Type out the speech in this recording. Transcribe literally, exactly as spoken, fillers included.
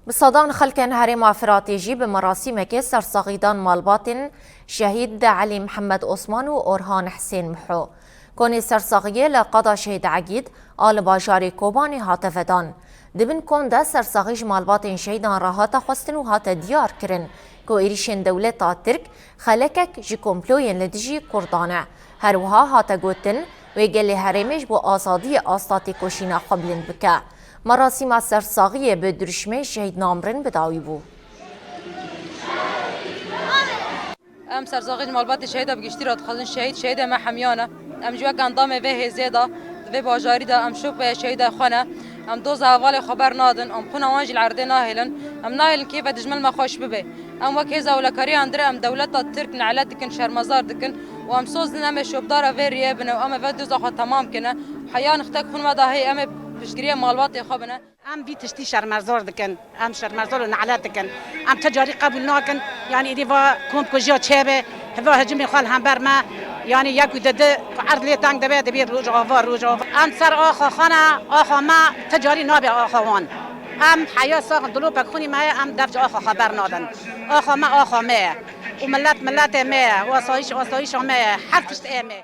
Bi sedan xelkên herêma Firatê jî bi merasîmekê sersaxîdan malbatên şehîd Elî Mihemed Osman û Orhan Hisên Miho. Konê sersaxiyê li qada Şehîd Egîd a li bajarê Kobanê hate vedan. Di bin kon de sersaxî ji malbatên şehîdan re hate xwestin û hate diyar kirin ku êrîşên dewleta Tirk xelekek ji komployên li dijî Kurdan e. Her wiha hate gotin, wê gelê herêmê ji bo azadiyê asta têkoşîna xwe bilind bike. Merasîma sersaxiyê bi dirûşmê Şehîd Namrin bi dawî bû. Em sersaxî ji malbatê şehîda bi giştî re dixwazin. Şehîd, şehîdê me hemiyan e. Em jî wek endamê vê hêzê de di vê bajarî de em şopê şehîda xwe ne. Em doza hevalê xwe bernadin, em xwîna wan jî li erdê nahêlin. Em nahêlin kêfa dijmin me xweş bibe. Em wek hêza ewlekariya hundir em dewleta Tirk nelet dikin, şermezar dikin û em soz din em ê şopdara vê riyê bine û em ê vê doza xwe temam kine. Heya nixtek xwîn me de heye, em ê piştgiriyê malbatê xwe bine. Em vî tiştî şermezar dikin, em şermezar û nelet dikin. Em ti carî qebûl nakin, yanî êdî va komkujiya çêbe, hiva hicimê xwe li hember me, yanî yek û di di ku erd lê teng dibe, dibê Rojava, Rojava. Em ser axa xwe ne, axa me ti carî nabe axa wan. Em heya sax dilopek xwînî me ye, em dev ji axa xwe bernadin. Axa me axa me ye. Û milet miletê me ye, û asayîş asayîşa me ye. Her tişt ê me.